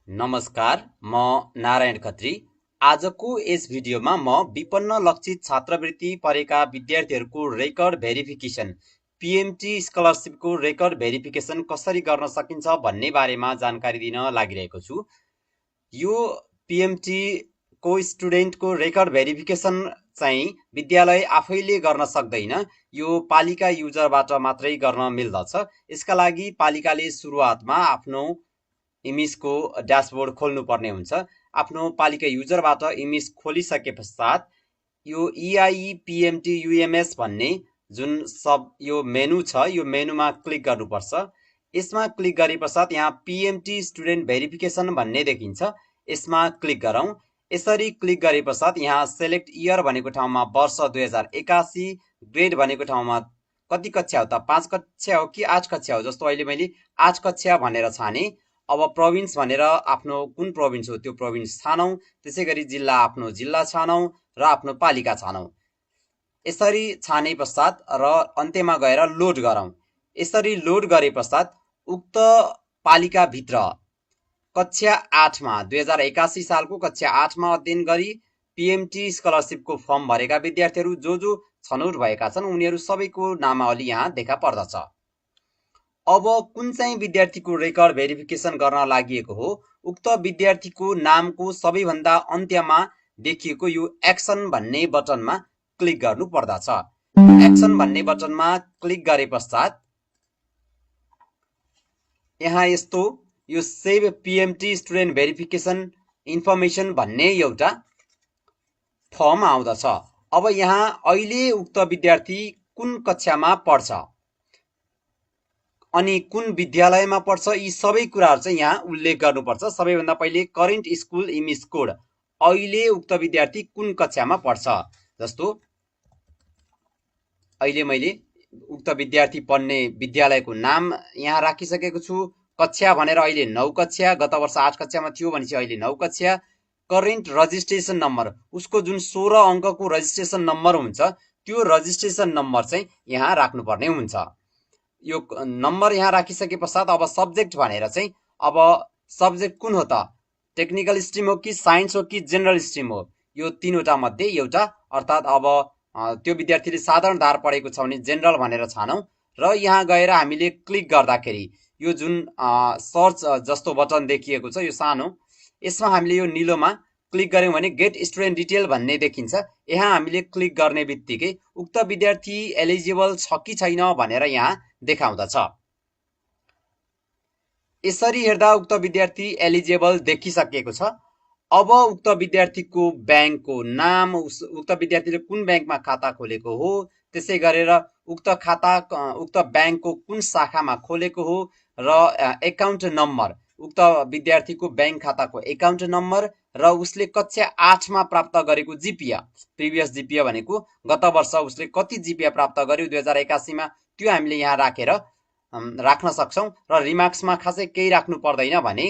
नमस्कार, म नारायण खत्री। आजको यस भिडियोमा म विपन्न लक्षित छात्रवृत्ति परेका विद्यार्थीहरूको record verification PMT स्कलरसिपको record verification कसरी गर्न सकिन्छ भन्ने बारेमा जानकारी दिन लागिरहेको छु। यो पिएमटी को स्टुडेन्टको रेकर्ड भेरिफिकेसन चाहिँ विद्यालय आफैले गर्न सक्दैन, यो पालिका युजरबाट मात्रै गर्न मिल्दछ। यसका लागि पालिकाले सुरुवातमा आफ्नो इमेजको ड्यासबोर्ड खोल्नु पर्ने हुन्छ। आफ्नो पालिका युजरबाट इमेज खोलिसके पश्चात यो EIEPMT UMS भन्ने जुन यो मेनु छ, यो मेनुमा क्लिक गर्नुपर्छ। यसमा क्लिक गरे पश्चात यहाँ PMT स्टुडेन्ट भेरिफिकेसन भन्ने देखिन्छ, यसमा क्लिक गरौँ। यसरी क्लिक गरे पश्चात यहाँ सेलेक्ट इयर भनेको ठाउँमा वर्ष 2081, ग्रेड भनेको ठाउँमा कति कक्षा हो त, 5 कक्षा हो कि 8 कक्षा हो, जस्तो अहिले मैले 8 कक्षा भनेर छाने। अब प्रोभिन्स भनेर आफ्नो कुन प्रोभिन्स हो त्यो प्रोभिन्स छानौँ। त्यसै गरी जिल्ला आफ्नो जिल्ला छानौँ र आफ्नो पालिका छानौँ। यसरी छाने पश्चात र अन्त्यमा गएर लोड गरौँ। यसरी लोड गरे पश्चात उक्त पालिकाभित्र कक्षा 8मा 2081 सालको कक्षा 8मा अध्ययन गरी पिएमटी स्कलरसिपको फर्म भरेका विद्यार्थीहरू जो छनौट भएका छन् उनीहरू सबैको नामावली यहाँ देखा पर्दछ। अब कुन चाहिँ विद्यार्थीको रेकर्ड भेरिफिकेसन गर्न लागि हो, उक्त विद्यार्थीको नामको सबैभन्दा अन्त्यमा देखिएको यो एक्सन भन्ने बटनमा क्लिक गर्नु पर्दछ। एक्सन भन्ने बटनमा क्लिक गरे पश्चात यहाँ यस्तो यो save PMT student verification information भन्ने एउटा फर्म आउँदछ। अब यहाँ अहिले उक्त विद्यार्थी कुन कक्षामा पढ्छ अनि कुन विद्यालयमा पढ्छ, यी सबै कुराहरू चाहिँ यहाँ उल्लेख गर्नुपर्छ। सबैभन्दा पहिले करेन्ट स्कुल इमेज कोड, अहिले उक्त विद्यार्थी कुन कक्षामा पढ्छ। जस्तो अहिले मैले उक्त विद्यार्थी पढ्ने विद्यालयको नाम यहाँ राखिसकेको छु। कक्षा भनेर अहिले 9 कक्षा, गत वर्ष 8 कक्षामा थियो भनेपछि अहिले 9 कक्षा। करेन्ट रजिस्ट्रेसन नम्बर, उसको जुन 16 अङ्कको रजिस्ट्रेसन नम्बर हुन्छ त्यो रजिस्ट्रेसन नम्बर चाहिँ यहाँ राख्नुपर्ने हुन्छ। यो नम्बर यहाँ राखिसके पश्चात अब सब्जेक्ट भनेर चाहिँ अब सब्जेक्ट कुन हो त, टेक्निकल स्ट्रिम हो कि साइन्स हो कि जेनरल स्ट्रिम हो, यो तीनवटा मध्ये एउटा। अर्थात् अब त्यो विद्यार्थीले साधारण धार पढेको छ भने जेनरल भनेर छानौँ र यहाँ गएर हामीले क्लिक गर्दाखेरि यो जुन सर्च जस्तो बटन देखिएको छ यो सानो, यसमा हामीले यो निलोमा क्लिक गर्यौँ भने गेट स्टुडेन्ट डिटेल भन्ने देखिन्छ। यहाँ हामीले क्लिक गर्ने बित्तिकै उक्त विद्यार्थी एलिजिबल छ कि छैन भनेर यहाँ देखाउँदछ। यसरी हेर्दा उक्त विद्यार्थी एलिजिबल देखिसकेको छ। अब उक्त विद्यार्थीको ब्याङ्कको नाम, उक्त विद्यार्थीले कुन ब्याङ्कमा खाता खोलेको हो, त्यसै गरेर उक्त ब्याङ्कको कुन शाखामा खोलेको हो र एकाउन्ट नम्बर, उक्त विद्यार्थीको ब्याङ्क खाताको एकाउन्ट नम्बर र उसले कक्षा 8मा प्राप्त गरेको जिपिए, प्रिभियस जिपिए भनेको गत वर्ष उसले कति जिपिए प्राप्त गर्यो 2081 मा, त्यो हामीले यहाँ राख्न सक्छौँ। र रिमार्क्समा खासै केही राख्नु पर्दैन भने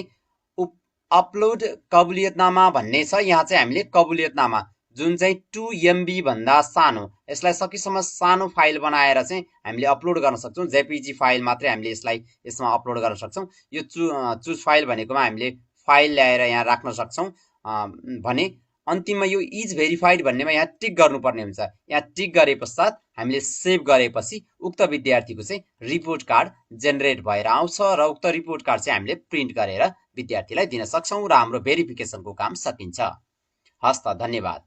अपलोड कबुलियतनामा भन्ने छ, यहाँ चाहिँ हामीले कबुलियतनामा जुन चाहिँ 2 MB भन्दा सानो, यसलाई सकेसम्म सानो फाइल बनाएर चाहिँ हामीले अपलोड गर्न सक्छौँ। जेपिजी फाइल मात्रै हामीले यसमा अपलोड गर्न सक्छौँ। यो चुज फाइल भनेकोमा हामीले फाइल ल्याएर यहाँ राख्न सक्छौँ भने अन्तिममा यो इज भेरिफाइड भन्नेमा यहाँ टिक गर्नुपर्ने हुन्छ। यहाँ टिक गरे पश्चात हामीले सेभ गरेपछि उक्त विद्यार्थीको चाहिँ रिपोर्ट कार्ड जेनेरेट भएर आउँछ र उक्त रिपोर्ट कार्ड चाहिँ हामीले प्रिन्ट गरेर विद्यार्थीलाई दिन सक्छौँ र हाम्रो भेरिफिकेसनको काम सकिन्छ। हस् त, धन्यवाद।